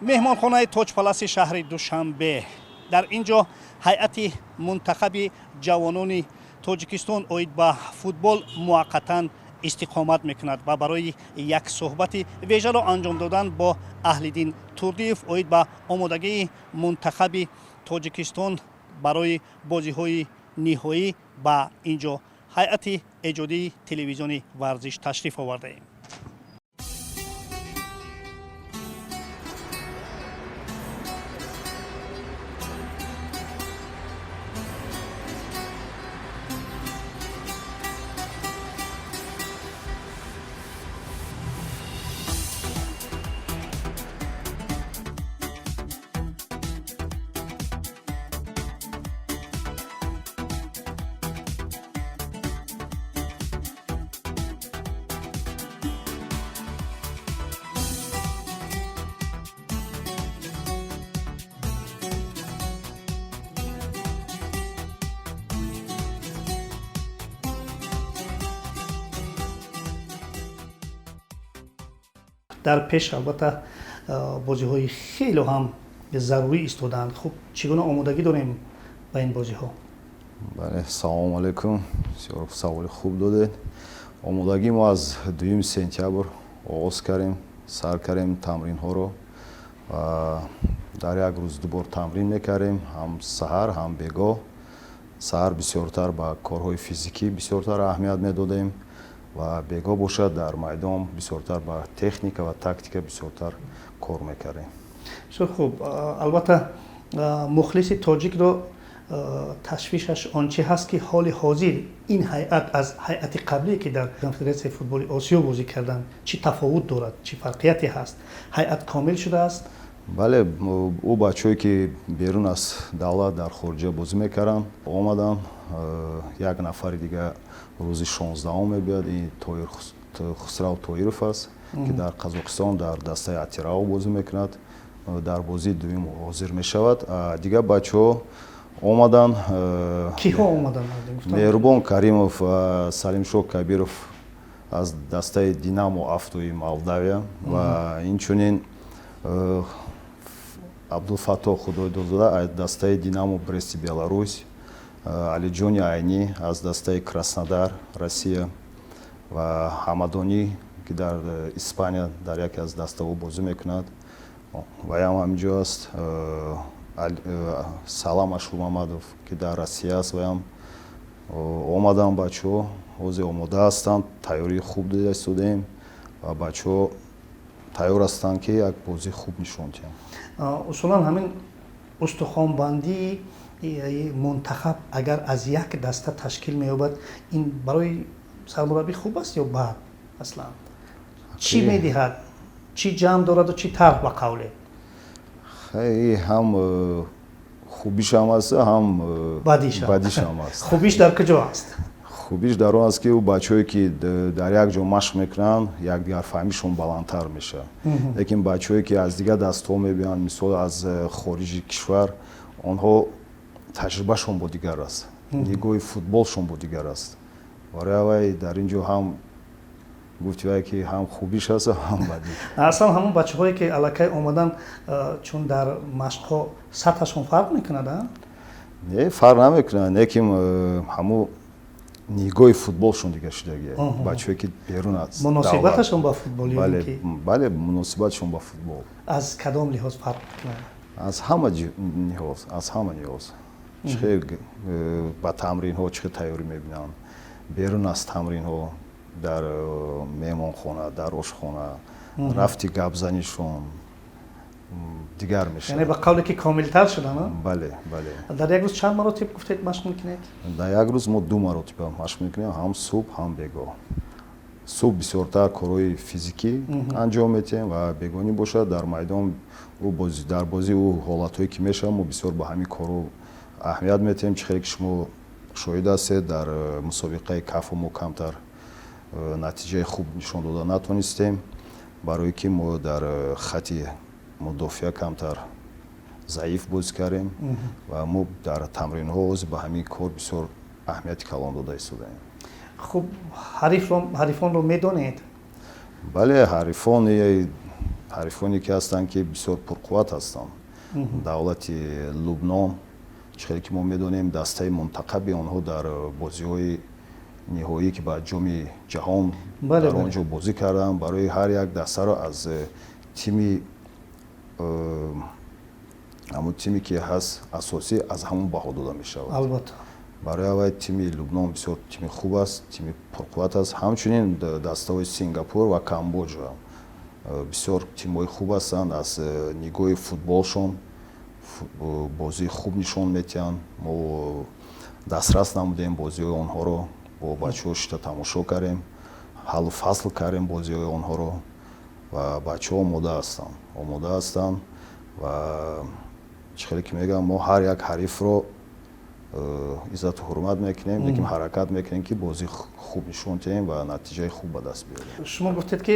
Меҳмонхонаи Тоҷпаласи шаҳри Душанбе. Дар ин ҷо ҳайати мунтахаби ҷавонони Тоҷикистон оид ба футбол муваққатан истиқомат мекунад ва барои як суҳбати вежаро анҷом додан бо Аҳлиддин Турдиев оид ба омодагии мунтахаби Тоҷикистон барои бозиҳои ниҳоӣ ба ин ҷо ҳайати эҷодии телевизиони Варзиш ташриф овардаем. Дар пеш, албатта, бозиҳои хело ҳам зарурӣ истодаанд. Хуб, чӣ гуна омодагӣ дорем ба ин бозиҳо? Бале, салому алайкум. Бисёр саволи хуб додед. Омодагӣ мо аз 2 сентябр оғоз кардем, сар кардем тамринҳоро ва дар як рӯз ду бор тамрин мекардем, ҳам саҳар, ҳам бегоҳ. Саҳар бисёртар ба корҳои физикӣ бисёртар аҳамият медодем ва бегоҳ бошад, дар майдон бисёртар ба техника ва тактика бисёртар кор мекардем. Бисёр хуб. Албатта, мухлиси тоҷикро ташвишаш он чи ҳаст, ки ҳоли ҳозир ин ҳайат аз ҳайати қаблие, ки дар Конфедератсияи футболи Осиё бозӣ карданд, чӣ тафовут дорад, чӣ фарқияте ҳаст? Ҳайат комил шудааст? Бале, ӯ бачаҳое, ки берун аз давлат, дар хориҷа бозӣ мекарданд, омаданд. Як нафари дига рӯзи 16-ум мебиёд. Ин Тоир, Хусрав Тоиров аст, ки дар Қазоқистон дар дастаи Атирау бозӣ мекунад, дар бозии дуюм ҳозир мешавад. Дигар бачаҳо омаданд. Киҳо омаданд? Меҳрубон Каримов, Салимшоҳ Кабиров аз дастаи Динамо Автои Молдавия ва инчунин Абдулфаттоҳ Худойдозода аз дастаи Динамо Брести Беларусь, Алиҷони Айнӣ аз дастаи Краснодар, Россия, ва Ҳамадонӣ, ки дар Испания дар яке аз дастаҳо бозӣ мекунад, ваям ҳаминҷо аст. Салам Ашурмамадов, ки дар Россия аст, ваям омаданд. Бачаҳо ҳозир омода ҳастанд, тайёрии хуб дида истодаем ва бачаҳо тайёр ҳастанд, ки як бозии хуб нишон диҳанд. Усулан ҳамин устухонбандии мунтахаб агар аз як даста ташкил меёбад, ин барои сармураббӣ хуб аст ё бад? Аслан чӣ медиҳад, чӣ ҷамъ дораду чӣ тарх, ба қавле? Ҳам хубишам аст, ҳам бадишам аст. Хубиш дар куҷо аст? Хубиш дар он аст, ки ӯ бачаҳое, ки дар як ҷо машқ мекунанд, якдигарфаҳмишон баландтар мешавад. Лекин бачаҳое, ки аз дигар дастҳо мебиёянд, мисол аз хориҷи кишвар, онҳо таҷрибашон бо дигар аст, нигоҳи футболшон бо дигар аст. Барои аввай дар ин ҷо ҳам гуфти вай, ки ҳам хубиш аст, ҳам бадӣ. Аслан ҳамон бачаҳое, ки аллакай омаданд, чун дар машқҳо сатҳашон фарқ мекунад? Не, фарқ намекунад, лекин ҳамун нигоҳи футболшон дигар шудагия. Бачаҳое, ки берун аз Муносибаташон ба футбол? Бале, муносибатшон ба футбол. Аз кадом лиҳоз фарқ мекунад? Аз ҳама ниҳоз, аз ҳама ниҳоз. Чӣ хел ба тамринҳо, чӣ хел тайёрӣ мебинанд, берун аз тамринҳо, дар меҳмонхона, дар ошхона, рафти гапзанишон дигар мешавад. Яъне, ба қавле ки, комилтар шуданд? Бале. Дар як рӯз чанд маротиб, гуфтед, машқ мекунед? Дар як рӯз мо ду маротиба машқ мекунем, ҳам субҳ, ҳам бегоҳ. Субҳ бисёртар корҳои физикӣ анҷом медиҳем ва бегоҳӣ бошад, дар майдон дар бозӣ ӯ ҳолатҳое, ки мешавад, мо бисёр ба ҳамин корҳо аҳамият медиҳем. Чӣ хеле ки шумо шоҳид ҳастед, дар мусобиқаи КАФО мо камтар натиҷаи хуб нишон дода натонистем, барое ки мо дар хати мудофиа камтар заиф бозӣ кардем ва мо дар тамринҳо ҳозир ба ҳамин кор бисёр аҳамияти калон дода истодаем. Хуб, ҳарифонро медонед? Бале, ҳарифон Ҳарифоне ки ҳастанд, ки бисёр пурқувват ҳастанд. Давлати Лубнон, чӣ хеле ки мо медонем, дастаи мунтақаби онҳо дар бозиҳои ниҳоӣ, ки ба Ҷоми Ҷаҳон дар он ҷо бозӣ карданд. Барои ҳар як дастаро аз тими ҳамун тиме ки ҳаст, асосӣ, аз ҳамун баҳо дода мешавад. Барои аввай тими Лубнон бисёр тими хуб аст, тими пурқувват аст. Ҳамчунин дастаҳои Сингапур ва Камбоҷа бисёр тимҳои хуб ҳастанд. Аз нигоҳи футболшон бозии хуб нишон медиҳанд. Мо дастрас намудем бозиҳои онҳоро, бо бачаҳо шита тамошо кардем, ҳаллу фасл кардем бозиҳои онҳоро ва бачаҳо омода ҳастанд, омода ҳастанд. Ва чӣ хеле ки мегӯям, мо ҳар як ҳарифро иззату ҳурмат мекунем, лекин ҳаракат мекунем, ки бозии хуб нишон диҳем ва натиҷаи хуб ба даст биёрем. Шумо гуфтед, ки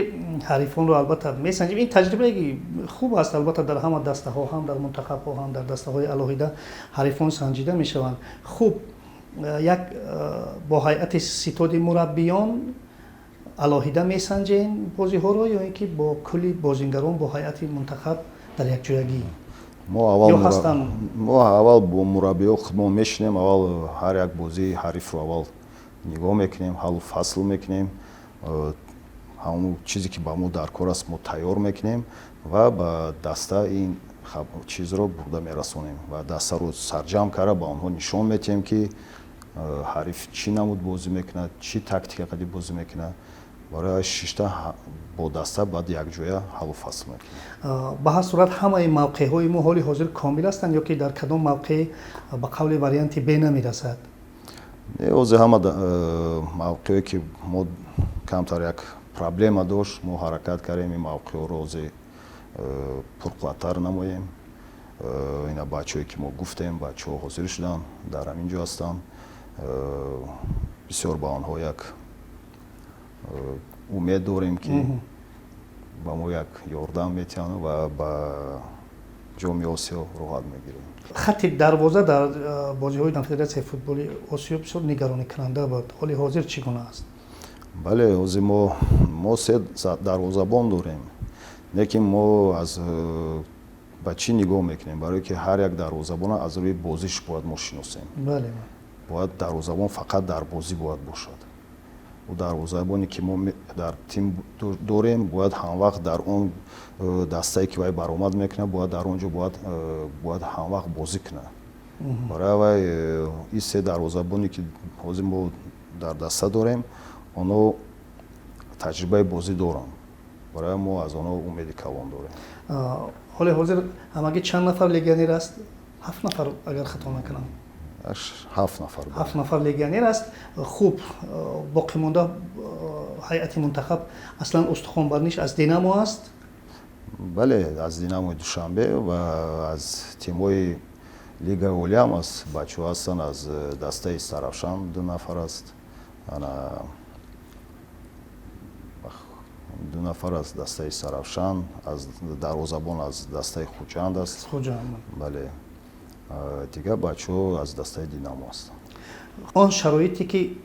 ҳарифонро албатта месанҷем. Ин таҷрибаи хуб аст. Албатта, дар ҳама дастаҳо, ҳам дар мунтахабҳо, ҳам дар дастаҳои алоҳида ҳарифон санҷида мешаванд. Хуб, як бо ҳайати ситоди мураббиён алоҳида месанҷем бозиҳоро ё ин ки бо кулли бозингарон, бо ҳайати мунтахаб дар якҷоягӣ? Мо аввал бо мураббиҳо худмон мешинем. Аввал ҳар як бозии ҳарифро аввал нигоҳ мекунем, ҳаллу фасл мекунем. Ҳамон чизе ки ба мо дар кор аст, мо тайёр мекунем ва ба даста ин чизро бурда мерасонем ва дастаро сарҷамъ карда, ба онҳо нишон медиҳем, ки ҳариф чӣ намуд бозӣ мекунад, чӣ тактика қади бозӣ мекунад. Барои шишта бо даста баъд якҷоя ҳаллу фасл мекунем. Ба ҳар сурат, ҳамаи мавқеъҳои мо ҳоли ҳозир комил ҳастанд ё ки дар кадом мавқеъ ба қавли варианти Б намерасад? Не, ҳозир ҳама мавқеъе ки мо камтар як проблема дошт, мо ҳаракат кардем, ин мавқеъҳоро ҳозир пурқувваттар намоем. Ина бачаҳое ки мо гуфтем, бачаҳо ҳозир шуданд, дар ҳамин ҷо ҳастанд. Бисёр ба онҳо як умед дорем, ки ба мо як ёрдам метиҳанд ва ба Ҷоми Осиё роҳат мегирем. Хатти дарвоза дар бозиҳои Федератсияи футболи Осиё бисёр нигаронӣкунанда буд. Ҳоли ҳозир чӣ гуна аст? Бале, ҳозир мо се дарвозабон дорем, лекин мо аз ба чӣ нигоҳ мекунем? Барое ки ҳар як дарвозабона аз рӯи бозиш бояд мо шиносем. Бояд дарвозабон фақат дар бозӣ бояд бошад. Ӯ дарвозабоне ки мо дар тим дорем, бояд ҳамвақт дар он дастае ки вай баромад мекунад, бояд дар он ҷо бояд ҳамвақт бозӣ кунад. Барои вай ин се дарвозабоне ки ҳозир мо дар даста дорем, онҳо таҷрибаи бозӣ доранд. Барои мо аз онҳо умеди калон дорем. Ҳоли ҳозир ҳамагӣ чанд нафар легионер аст? Ҳафт нафар, агар хато накунам. Ҳафт нафар. Ҳафт нафар легионер аст. Хуб, боқимонда ҳайати мунтахаб аслан устухонбарниш аз «Динамо» аст? Бале, аз «Динамои» Душанбе ва аз тимҳои лигаи олиам аст, бачаҳо ҳастанд. Аз дастаи «Истаравшан» ду нафар аст, ана ду нафар аз дастаи «Истаравшан», аз дарвозабон аз дастаи «Хуҷанд» аст. Бале, дигар бачаҳо аз дастаи «Динамо» ҳастанд. Он шароите ки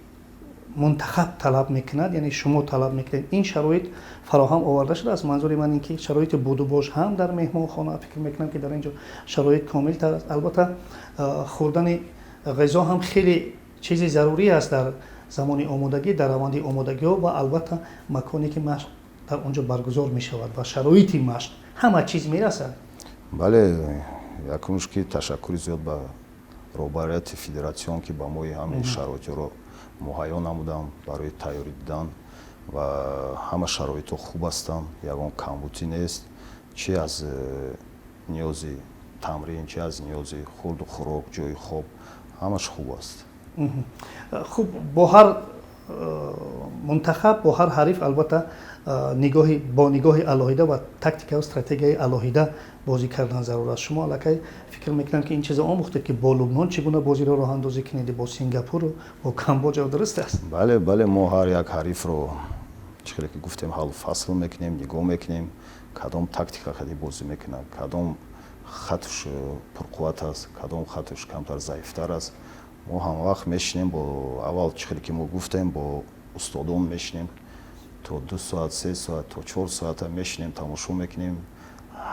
мунтахаб талаб мекунад, яъне шумо талаб мекунед, ин шароит фароҳам оварда шудааст? Манзури ман ин ки шароити будубош ҳам дар меҳмонхона, фикр мекунам, ки дар ин ҷо шароит комилтар аст. Албатта, хӯрдани ғизо ҳам хеле чизи зарурӣ аст дар замони омодагӣ, дар раванди омодагиҳо ва албатта маконе ки машқ дар он ҷо баргузор мешавад ва шароити машқ, ҳама чиз мерасад? Бале, якумш ки ташаккури зиёд ба роҳбарияти федератсион, ки ба мо ҳамин шароитро муҳайё намуданд барои тайёрӣ дидан ва ҳама шароитҳо хуб ҳастанд, ягон камбудӣ нест, чи аз ниёзи тамрин, чи аз ниёзи хурду хӯрок, ҷои хоб, ҳамаш хуб аст. Хуб, бо ҳар мунтахаб, бо ҳар ҳариф албатта нигоҳи бо нигоҳи алоҳида ва тактикаву стратегияи алоҳида бозӣ кардан зарур аст. Шумо аллакай, фикр мекунам, ки ин чизо омӯхтед, ки бо Лубнон чӣ гуна бозиро роҳандозӣ кунед, бо Сингапуру бо Камбоҷа, дуруст аст? Бале, мо ҳар як ҳарифро, чӣ хеле ки гуфтем, ҳаллу фасл мекунем, нигоҳ мекунем, кадом тактика қади бозӣ мекунад, кадом хатуш пурқувват аст, кадом хатуш камтар заифтар аст. Мо ҳамавақт мешинем бо аввал, чӣ хеле ки мо гуфтем, бо устодон мешинем. То 2 соат, 3 соат, то 4 соата мешинем, тамошо мекунем.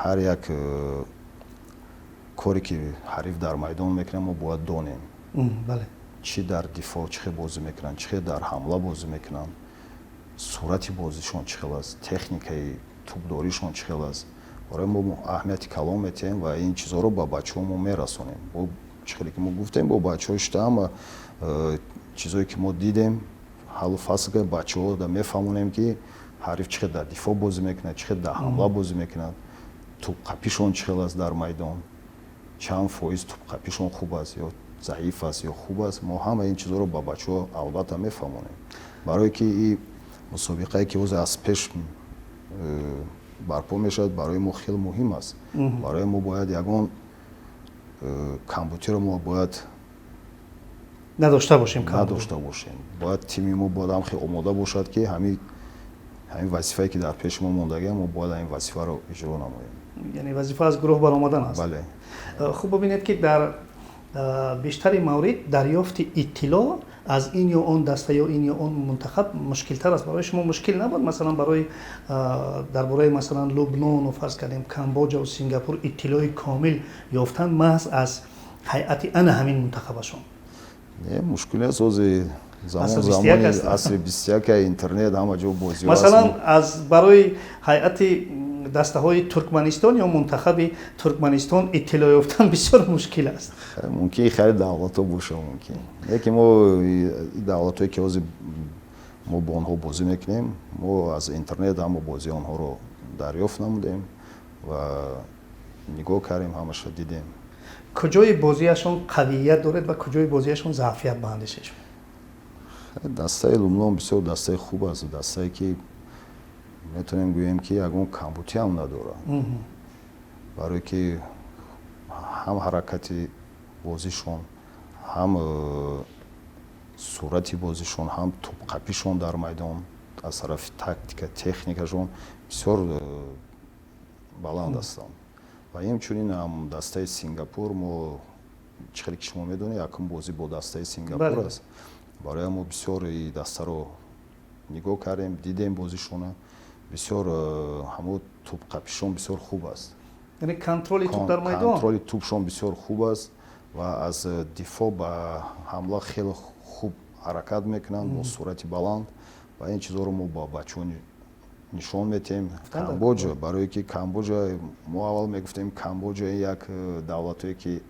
Ҳар як коре ки ҳариф дар майдон мекунад, мо бояд донем, чӣ дар дифоъ чӣ хел бозӣ мекунанд, чӣ хел дар ҳамла бозӣ мекунанд, сурати бозишон чӣ хел аст, техникаи тӯбдоришон чӣ хел аст. Барои мо аҳамияти калон метиҳем ва ин чизҳоро ба бачаҳо мо мерасонем. Чӣ хеле ки мо гуфтем, бо бачаҳо шуда ҳама чизҳое ки мо дидем, ҳаллу фасл бачаҳо мефаҳмонем, ки ҳариф чӣ хел дар дифоъ бозӣ мекунад, чӣ хел дар ҳамла бозӣ мекунад, тӯбқапишон чӣ хел аст дар майдон, чанд фоиз тӯбқапишон хуб аст ё заиф аст ё хуб аст. Мо ҳама ин чизҳоро ба бачаҳо албатта мефаҳмонем, барое ки и мусобиқае ки ҳозир аз пеш барпо мешавад, барои мо хеле муҳим аст. Барои мо бояд ягон камбутиро мо бояд надошта бошем. Надошта бошем. Бояд тими мо бояд ҳам хеле омода бошад, ки ҳамин вазифае ки дар пеши мо мондагия, мо бояд ҳамин вазифаро иҷро намоем. Яъне вазифа аз гурӯҳ баромадан аст. Бале. Хуб, бибинед, ки дар бештари маврид дарёфти иттилоъ аз ин ё он даста ё ин ё он мунтахаб мушкилтар аст. Барои шумо мушкил набуд, масалан, барои дар бораи, масалан, Лубнону, фарз кардем, Камбоҷаву Сингапур иттилои комил ёфтан маҳз аз ҳайати ана ҳамин мунтахабашон? Не, мушкил нест. Ҳозир замон замони асри 21, интернет, ҳама ҷо бозиҳо. Масалан, аз барои ҳайати дастаҳои Туркманистон ё мунтахаби Туркманистон иттилоъ ёфтан бисёр мушкил аст. Мумкин, хеле давлатҳо боша мумкин, лекин мо давлатҳое ки ҳозир мо бо онҳо бозӣ мекунем, мо аз интернет ҳама бозии онҳоро дарёфт намудем ва нигоҳ кардем, ҳамаша дидем. Куҷои бозиашон қавият доред ва куҷои бозиашон заъфият ба андешаи шумо? Дастаи Лубнон бисёр дастаи хуб аст, дастае ки метавонем гӯем, ки ягон камбутӣ ҳам надорад, барое ки ҳам ҳаракати бозишон, ҳам сурати бозишон, ҳам тӯбқапишон дар майдон, аз тарафи тактика, техникашон бисёр баланд ҳастанд. Ва инчунин ҳам дастаи Сингапур. Мо, чӣ хеле ки шумо медонед, якум бозӣ бо дастаи Сингапур аст. Барои мо бисёр и дастаро нигоҳ кардем, дидем бозишона, бисёр ҳамун тӯбқапишон бисёр хуб аст. Яъне контроли тӯб дар майдон. Контроли тӯбшон бисёр хуб аст ва аз дифоъ ба ҳамла хеле хуб ҳаракат мекунанд бо суръати баланд. Ва ин чизҳоро мо ба бачаҳо нишон метиҳем. Камбоҷа, барое ки Камбоҷа, мо аввал мегуфтем, Камбоҷа як давлатое ки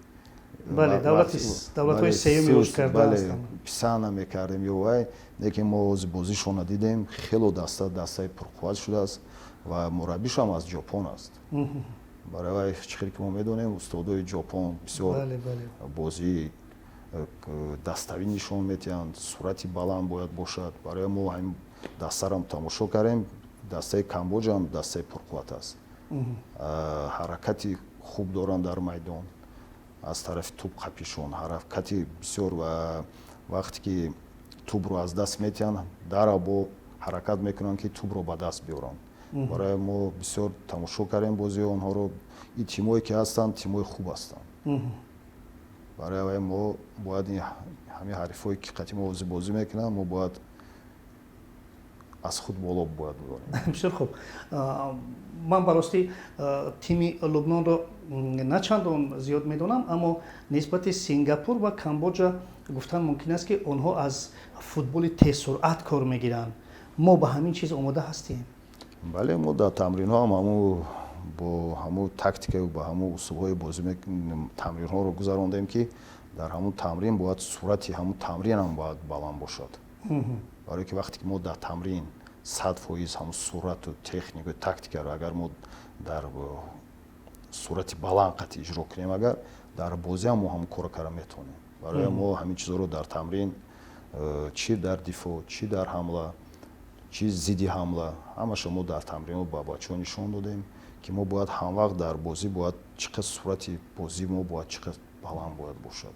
давлатҳои сеюми рушд карда. Писанд намекардем ё вай, лекин мо ҳозир бозишонро дидем, хело даста дастаи пурқувват шудааст ва мураббишам аз Ҷопон аст. Барои вай, чӣ хеле ки мо медонем, устодои Ҷопон бисёр бозии даставӣ нишон метиҳанд, суръати баланд бояд бошад. Барои мо ҳамин дастарам тамошо кардем, дастаи Камбоҷаам дастаи пурқувват аст, ҳаракати хуб доранд дар майдон, аз тарафи тӯб қапишон ҳаракати бисёр ва вақте ки тӯбро аз даст метиҳанд, дарав бо ҳаракат мекунанд, ки тӯбро ба даст биёранд. Барои мо бисёр тамошо кардем бозии онҳоро. И тимое ки ҳастанд, тимои хуб ҳастанд. Барои вай мо бояд ҳамин ҳарифое ки қати мо ҳозир бозӣ мекунанд, мо бояд аз худ боло бояд бидорем. Бисёр хуб. Ман ба ростӣ тими Лубнонро на чандон зиёд медонам, аммо нисбати Сингапур ва Камбоҷа гуфтан мумкин аст, ки онҳо аз футболи тезсуръат кор мегиранд. Мо ба ҳамин чиз омода ҳастем? Бале, мо дар тамринҳо ҳам ҳамун бо ҳамун тактикаю ба ҳамун усулҳои бозӣ тамринҳоро гузарондем, ки дар ҳамун тамрин бояд суръати ҳамун тамринам бояд баланд бошад, барое ки вақте ки мо дар тамрин 100% ҳамун суръату технику тактикаро агар мо дар суръати баланд қатъи иҷро кунем, агар дар бозӣ ҳам мо ҳамун корро карда метавонем. Барои мо ҳамин чизҳоро дар тамрин, чӣ дар дифоъ, чӣ дар ҳамла, чӣ зидди ҳамла, ҳамаша мо дар тамринҳо ба бачаҳо нишон додем, ки мо бояд ҳамвақт дар бозӣ бояд чӣ қадр суръати бозии мо бояд чӣ қадр баланд бояд бошад.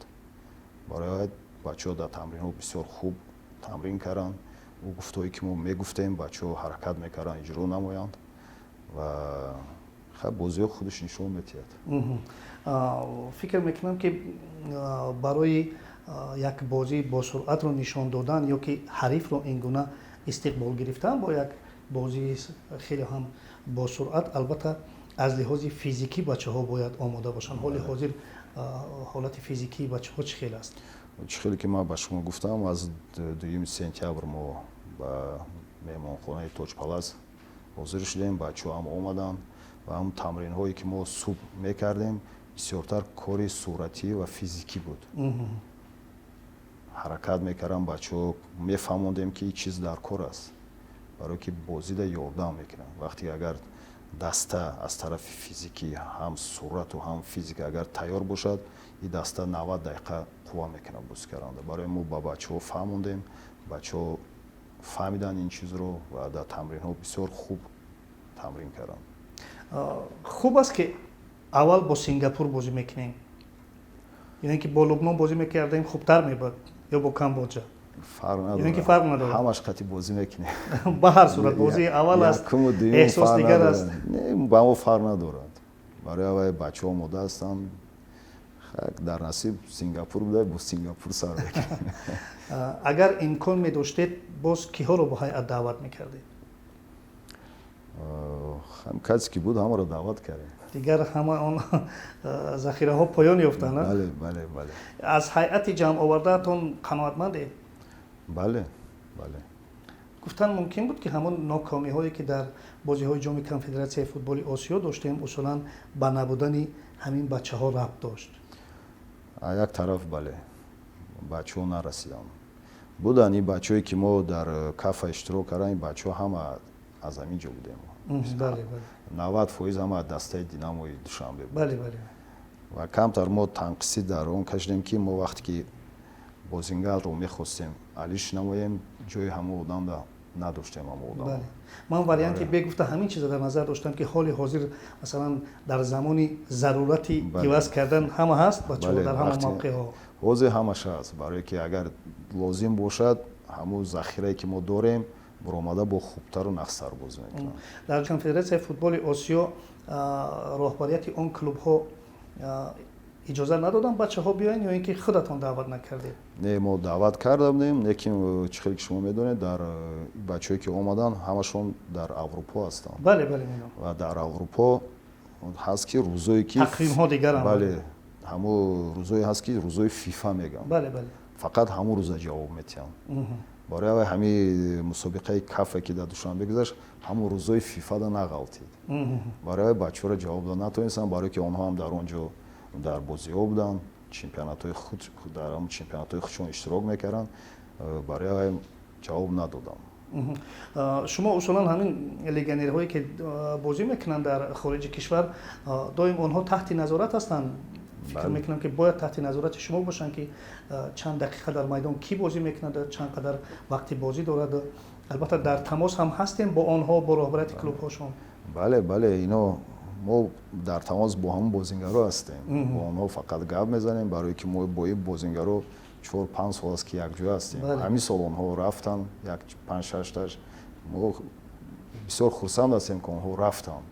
Барои бачаҳо дар тамринҳо бисёр хуб тамрин карданд. Ӯ гуфтҳое ки мо мегуфтем, бачаҳо ҳаракат мекарданд иҷро намоянд ва хай, бозиҳо худаш нишон медиҳад. Фикр мекунам, ки барои як бозӣ босуръатро нишон додан ё ки ҳарифро ин гуна истиқбол гирифтан бо як Бозии хеле ҳам босуръат. Албатта, аз лиҳози физикӣ бачаҳо бояд омода бошанд. Ҳоли ҳозир ҳолати физикии бачаҳо чӣ хел аст? Чӣ хеле ки ман ба шумо гуфтам, аз 2 сентябр мо ба меҳмонхонаи Тоҷ Палас ҳозир шудем. Бачаҳо ҳам омаданд ва ҳам тамринҳое, ки мо субҳ мекардем, бисёртар кори суратӣ ва физикӣ буд. Ҳаракат мекардам бачаҳо, мефаҳмондем, ки чиз дар кор аст, барое ки бозида ёрдам мекунанд. Вақте агар даста аз тарафи физикӣ, ҳам сурату ҳам физика, агар тайёр бошад, ин даста 90 дақиқа қувва мекунад бозӣ каранда. Барои мо ба бачаҳо фаҳмондем, бачаҳо фаҳмиданд ин чизро ва дар тамринҳо бисёр хуб тамрин карданд. Хуб аст, ки аввал бо Сингапур бозӣ мекунем, ё ин ки бо Лубнон бозӣ мекардем, хубтар мебуд, ё бо Камбоҷа? Фарқ. Ё ин ки фарқ надорад? Ҳамаш қати бозӣ мекунем. Ба ҳар сурат, бозии аввал аст, эҳсос дигар аст. Ба мо фарқ надорад. Барои аввал бачаҳо омода ҳастанд. Дар насиб Сингапур буда, бо Сингапур сар мекунем. Агар имкон медоштед, боз киҳоро бо ҳайат даъват мекардед? Касе ки буд, ҳамаро даъват кардем. Дигар ҳама он захираҳо поён ёфтанд. Бале. Аз ҳайати ҷамъовардаатон қаноатмандед? Бале. Гуфтан мумкин буд, ки ҳамон нокомиҳое, ки дар бозиҳои Ҷоми Конфедератсияи футболи Осиё доштем, усулан ба набудани ҳамин бачаҳо рабт дошт? Як тараф, бале, бачаҳо нарасиданд. Буданд ин бачаҳое, ки мо дар КАФА иштирок кардем, ин бачаҳо ҳама аз ҳамин ҷо будем. 90% ҳама дастаи Динамои Душанбе буд. Ва камтар мо танқисӣ дар он кашидем, ки мо вақте ки бозингарро мехостем алиш намоем, ҷои ҳамон одамда надоштем, ҳамон одам. Ман варианти бегуфта ҳамин чиза дар назар доштам, ки ҳоли ҳозир, масалан, дар замони зарурати иваз кардан ҳама ҳаст бачаҳо дар ҳама мавқеъҳо. Ҳозир ҳамаша ҳаст, барое ки агар лозим бошад, ҳамун захирае, ки мо дорем, буромада бо хубтару нақстар бозӣ мекунанд. Дар Конфедератсияи футболи Осиё роҳбарияти он клубҳо иҷоза надоданд бачаҳо биёянд ё ин ки худатон даъват накардед? Не, мо даъват карда будем, лекин, чӣ хеле ки шумо медонед, дар бачаҳое, ки омаданд, ҳамашон дар Аврупо ҳастанд. бале бале Ва дар Аврупо ҳаст, ки рӯзое ки тақвимҳо дигаранд. Бале, ҳамун рӯзое ҳаст, ки рӯзои ФИФА мегӯям. бале бале Фақат ҳамун рӯза ҷавоб метиҳанд. Барои ҳамин мусобиқаи КАФА, ки дар Душанбе гузашт, ҳамун рӯзои ФИФАда нағалтид. Барои бачаҳоро ҷавоб дод натавонистанд, барое ки онҳо ҳам дар он ҷо дар бозиҳо буданд, чемпионатҳои худ, дар ҳамун чемпионатҳои худшон иштирок мекарданд, барои ҷавоб надодам. Шумо усулан ҳамин легионерҳое, ки бозӣ мекунанд дар хориҷи кишвар, доим онҳо таҳти назорат ҳастанд. Фикр мекунам, ки бояд таҳти назорати шумо бошанд, ки чанд дақиқа дар майдон кӣ бозӣ мекунад, чанд қадар вақти бозӣ дорад. Албатта, дар тамос ҳам ҳастем бо онҳо, бо роҳбарияти клубҳошон. Бале, ино мо дар тамос бо ҳамон бозингаро ҳастем, бо онҳо фақат гап мезанем, барое ки мо бо ин бозингаро 4-5 сол аст, ки якҷоя ҳастем. Ҳамин сол онҳо рафтанд, як панҷ шашташ. Мо бисёр хурсанд ҳастем, ки онҳо рафтанд.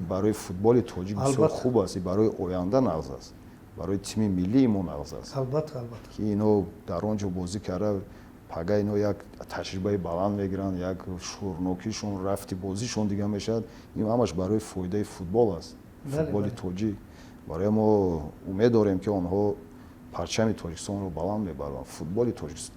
Барои футболи тоҷик бисёр хуб аст, барои оянда нағз аст, барои тими миллии мо нағз аст. албатта албатта Ки ино дар он ҷо бозӣ карда, пага ино як таҷрибаи баланд мегиранд, як шӯрнокишон, рафти бозишон дига мешавад. Ин ҳамаш барои фоидаи футбол аст, футболи тоҷик. Барои мо умед дорем, ки онҳо парчами Тоҷикистонро баланд мебаранд, футболи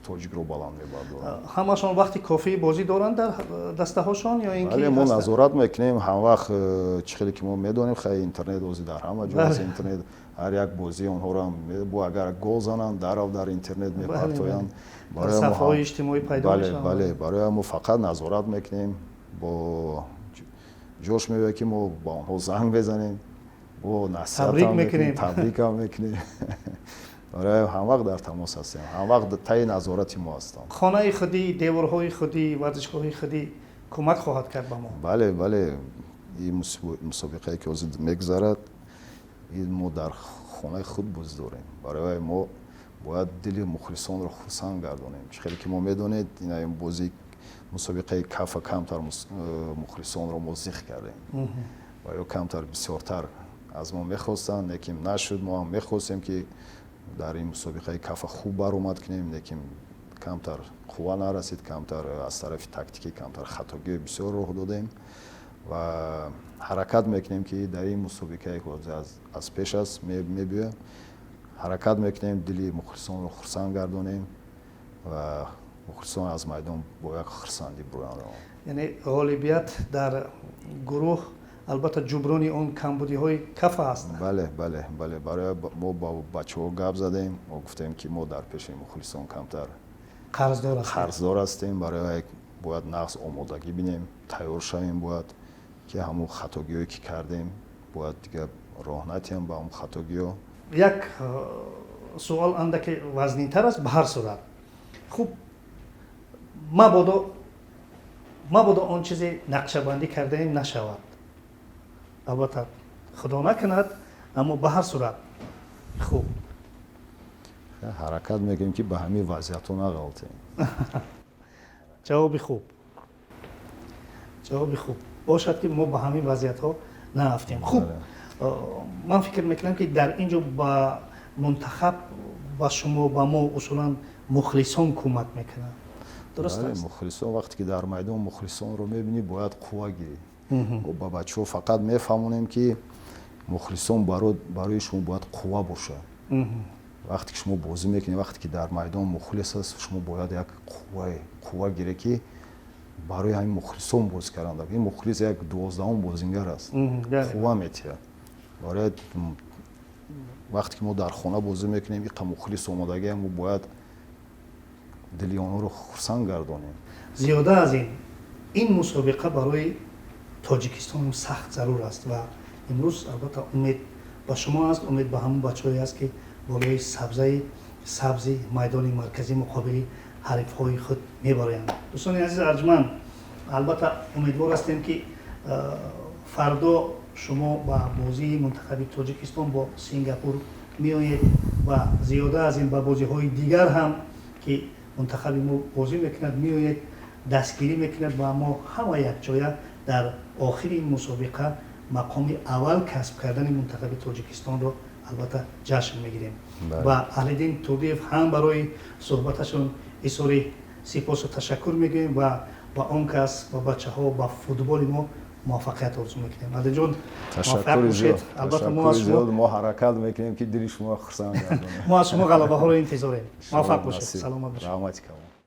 тоҷикро баланд мебардоранд. Ҳамашон вақти кофии бозӣ доранд дар дастаҳошон ё ин ки? Бале, мо назорат мекунем ҳамвақт. Чӣ хеле ки мо медонем, хай, интернет ҳозир дар ҳама ҷо аст. Интернет ҳар як бозии онҳоро, бо агар гол зананд, дарав дар интернет мепартоянд. Сафҳаҳои иҷтимоӣ пайдо. Бале, барои мо фақат назорат мекунем. Бо ҷош меояд, ки мо ба онҳо занг мезанем, бо насиҳат мекунем, табрикам мекунем. Барои ҳамвақт дар тамос ҳастем, ҳамвақт таи назорати мо ҳастанд. Хонаи худӣ, деворҳои худӣ, варзишгоҳи худӣ кӯмак хоҳад кард ба мо. Бале, ин мусобиқае, ки ҳозир мегузарад, ин мо дар хонаи худ бозӣ дорем. Барои мо бояд дили мухлисонро хурсанд гардонем. Чӣ хеле ки мо медонед, ин бозии мусобиқаи КАФА камтар мухлисонро мо зиқ кардем ва ё камтар бисёртар аз мо мехостанд, лекин нашуд. Мо ҳам мехостем, ки дар ин мусобиқаи КАФА хуб баромад кунем, лекин Камтар қувва нарасид, камтар аз тарафи тактикӣ камтар хатогиҳои бисёр роҳ додем ва ҳаракат мекунем, ки дар ин мусобиқае, ки аз пеш аст мебиёяд, ҳаракат мекунем дили мухлисонро хурсанд гардонем ва мухлисон аз майдон бо як хурсандӣ буранд. Яъне ғолибият дар гурӯҳ албатта ҷуброни он камбудиҳои кафа аст. Бале, барои мо ба бачаҳо гап задем, мо гуфтем, ки мо дар пеши мухлисон камтар қарздор ҳастем. Барои бояд нағз омодагӣ бинем, тайёр шавем, бояд ки ҳамун хатогиҳое, ки кардем, бояд дигар роҳ натиҳем ба ҳамун хатогиҳо. Як суол андаке вазнинтар аст. Ба ҳар сурат, хуб, мабодо он чизе нақшабандӣ кардаем нашавад, албатта худо накунад, аммо ба ҳар сурат, хуб. Ҳаракат мекунем, ки ба ҳамин вазъиятҳо нағалтем. Ҷавоби хуб, ҷавоби хуб бошад, ки мо ба ҳамин вазъиятҳо наафтем. Хуб, ман фикр мекунам, ки дар ин ҷо ба мунтахаб, ба шумо, ба мо усулан мухлисон кӯмак мекунанд, дуруст аст? Мухлисон, вақте ки дар майдон мухлисонро мебинӣ, бояд қувва гирӣ. Ба бачаҳо фақат мефаҳмонем, ки мухлисон барои шумо бояд қувва бошад. Вақте ки шумо бозӣ мекунед, вақте ки дар майдон мухлис аст, шумо бояд як қувва гире, ки барои ҳамин мухлисон бозӣ кардан. Ин мухлис як 12-ум бозингар аст, қувва метиҳад барои. Вақте ки мо дар хона бозӣ мекунем, иқа мухлис омодагиам, мо бояд дили онҳоро хурсанд гардонем. Зиёда аз ин, ин мусобиқа барои Тоҷикистон сахт зарур аст ва имрӯз албатта умед ба шумо аст, умед ба ҳамон бачаҳое аст, ки болои сабзаи сабзи майдони марказӣ муқобили ҳарифҳои худ мебароянд. Дӯстони азиз арҷманд, албатта умедвор ҳастем, ки фардо шумо ба бозии мунтахаби Тоҷикистон бо Сингапур меоед ва зиёда аз ин ба бозиҳои дигар ҳам, ки мунтахаби мо бозӣ мекунад, меоед, дастгирӣ мекунад ва мо ҳама якҷоя дар охири ин мусобиқа мақоми аввал касб кардани мунтахаби Тоҷикистонро албатта ҷашн мегирем. Ва Аҳлиддин Турдиев ҳам барои суҳбаташон изҳори сипосу ташаккур мегӯем ва ба он кас, ба бачаҳо, ба футболи мо муваффақият орзу мекунем. Аҳлиддинҷон, муваффақ бошед. Албатта мо аз шумо, мо ҳаракат мекунем, ки дили шумо хурсанд гардонем. Мо аз шумо ғалабаҳоро интизорем. Муваффақ бошед, саломат бошед. Раҳмати калон.